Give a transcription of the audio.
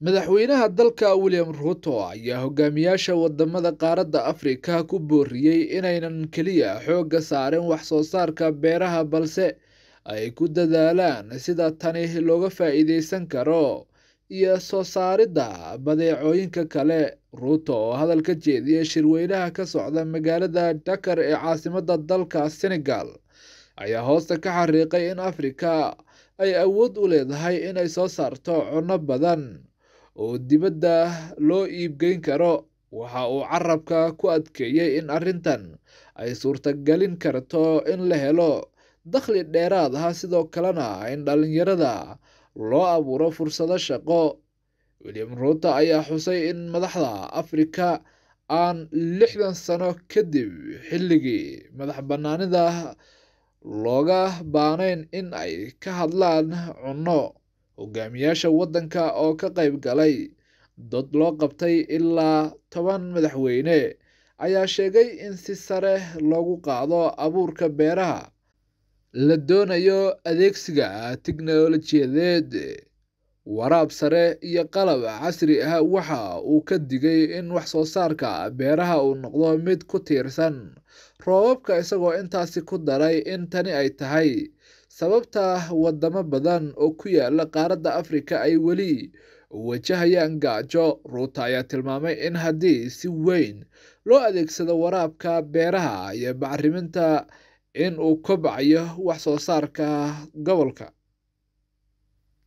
Madaxweynaha dalka William Ruto ayaa hogaamiyaasha wadamada qaaradda Afrika ku booriyey inaynan keliya xoogga saarin wax soo saarka beeraha, balse ay ku dadaalaan sida tani looga faa'iideysan karo iyo soo saaridda badeecooyinka kale. Ruto oo hadal ka jeediyey shirweynaha ka socda magaalada Dakar ee caasimadda dalka Senegal ayaa hoosta ka xariiqay in Afrika ay awood u leedahay inay soo saarto cunno badan oo dibadda loo iibgeyn karo. Waxa uu carabka ku adkeeyey in arrintan ay suurtagelin karto in la helo dakhli dheeraad ah, sidoo kalena in dhalinyarada loo abuuro fursado shaqo. William Ruto ayaa xusay in madaxda Afrika aan 60 sano kadib xilligii madax bannaanida looga baahnayn in ay ka hadlaan cunno. Hogaamiyaasha waddanka oo ka qayb galay dood loo qabtay ilaa 10 madaxweyne ayaa sheegay in si sare loogu qaado abuurka beeraha la doonayo adeegsiga tiknoolajiyadeed, waraab sare iyo qalab casri ah. Waxa uu ka digay in wax soo saarka beeraha uu noqdo mid ku tiirsan roobabka, isagoo intaasi ku daray in tani ay tahay sababta wadamo badan oo ku yaala qaaradda Afrika ay weli wajahayaan gaajo. Ruto ayaa tilmaamay in haddii si weyn loo adeegsado waraabka beeraha iyo bacriminta in uu kobcayo wax soo saarka gobolka.